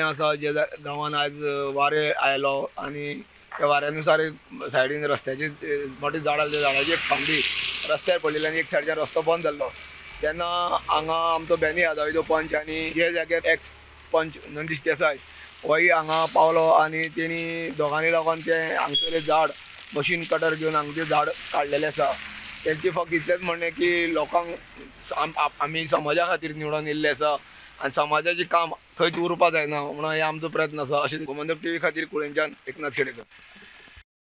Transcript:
आसा जे गांवान आयज वारें आयलो आनी त्या वाऱ्यानुसार एक सायडीन रस्त्याची मोठी झाड आसली, झाडाची एक फांदी रस्त्यार पडलेली आनी एक सायडीच्यान रस्तो बंद जाल्लो. तेन्ना हांगा आमचो बेनी आजाविदो पंच आनी जे जाग्यार एक्स पंच नंदीश देसाय होय हांगा पावलो आनी तेणी दोगांनी लागून तें हांगसरलें झाड मशीन कटर घेवन हांगचें झाड काडलेलें आसा. तेंचें फक्त इतलेंच म्हणणें की लोकांक आमी समाजा खातीर निवडून येयल्ले आसा आनी समाजाचें काम खंयच उरपा जायना म्हणून हे आमचो प्रयत्न आसा. अशें गोमंतक टीव्ही खातीर कुळेंच्यान एकनाथ खेडेकर.